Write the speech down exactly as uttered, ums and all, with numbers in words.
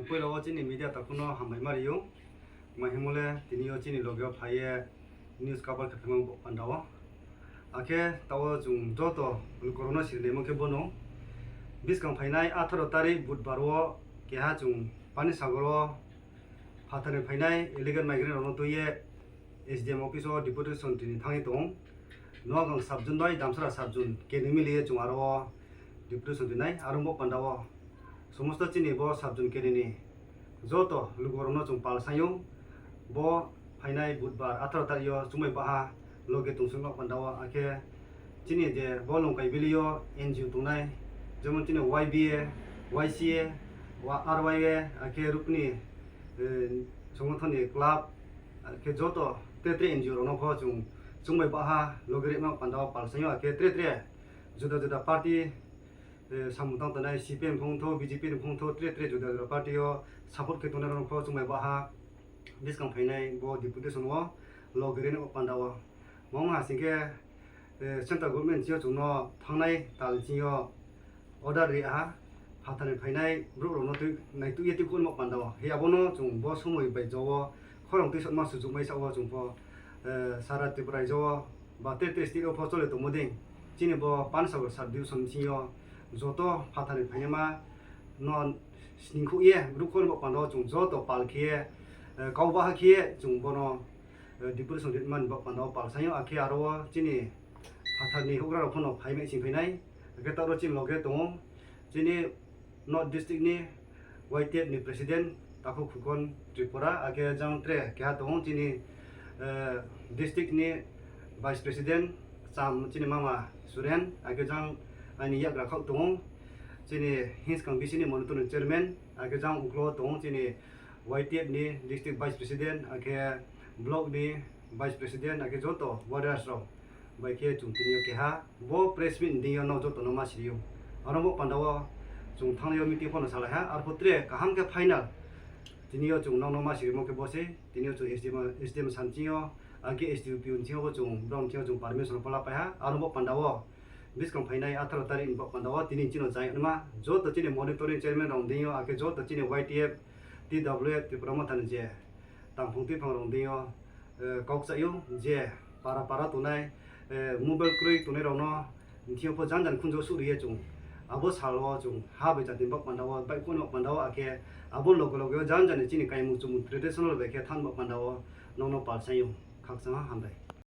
Poila wo chini media takhu no hambai ma ri ou. Tma hingmo le tini yo chini loge wo phai ye news cover khe phaimo bo panda wo. Akhe taoh wo chung joto lukurok no siri naimo khe bono, buskang phainai atharo tarik Budbar wo keha chung Panisagar wo phathar ni phainai illegal migrant rao no tui ye S D M office wo deputation ri ni thanng ye tong ou. Noagang sub zone bai Damsara sub zone keni mili ye chung aro wo deputation ri nai. Aro bo panda wo somosto chini bo sub zone keni ni joto lukurok no chung pal saing ou. Bo phainai Budbar atharo tarik yo chungmai baha loge tong songmo panda wo, akhe chini je bo Longkai Valley yo N G O tongnai, jemon chini Y B A, Y C A, wa-, R Y A, akhe Rukni, eh, songothon ni club, akhe joto tre tre N G O rao no pho chung chungmai baha loge rimo panda wo pal saing ou, akhe tre tre juda juda party, eh, samung tang tongnai C P M ni phung thou, B J P ni phung thou, tre tre juda juda party yo support khe tongnai rao no pho chungmai baha buskang phainai bo deputation wo loge rimo panda wo. Mungha sing khe, eh, central government chini yo chung no thanngnai tal chini yo order ri ha, phathar ni phainai brouh rao no tui, naituh ye tuikhouhmo panda wo. Hi abo no chung bo somoi bai jo wo khorang tuisotma sujuk mai sa wo chung pho, eh, sara Tripura raijo wo ba tre tre state wo pho chole tongmo dei. Chini bo Panisagar sub division chini yo joto phathar ni phainaima no sningkhouh ye ruhkhouhmo panda wo chung joto pal khe ye, eh, kau baha khe ye chung bo no, eh, deputation ri mani bo panda wo pal saing ou, akhe aro wo chini phathar ni houhgra rao pho no phai mai sing phainai, akhe taoh ro chini loge tong ou chini North district ni Y T F ni president takhu Khukon Tripura, akhe jang tre keha tong ou chini, eh, district ni vice president cham chini mama Suren, akhe jang aini yakgra khaoh tong ou chini hinskang B C ni monitoring chairman, akhe jang uklo tong ou chini Y T F ni district vice president, akhe block ni vice president, akhe joto warriors rao bai khe chung tini yo keha bo press meet ni deing yo nrao joto no ma siri ou. Aro bo panda wo chung thanngnai yo meeting pho no salai ha, arphuh tre kaham khe final. Tini yo chung nrao no ma sirimo khe bo sei, tini yo chung S D M, S D M san ching yo, akhe S D O P O ni ching yo bo chung, brao ni ching yo chung permission pho lapai ha, aro bo panda wo buskang phainai atharo tarik ni bo panda wo tini chini yo chaya naima, joto chini monitoring chairman rao ni deing yo, akhe joto chini Y T F, T W F, Tipra Motha ni je tangphung tuiphang rao ni deing yo, eh, kau kchai ou je para para tongnai, eh, mobile kroi tongnai rao no, thing yo pho janja ni khunju suh ri ye chung abo sal wo chung ha bai jati bo panda wo, baihkhouh ni bo panda wo, akhe abo loge loge wo janja ni chini kaimung chumung traditional bai khe thanng bo panda wo nrao no pal saing ou. Khakchang ha, hambai.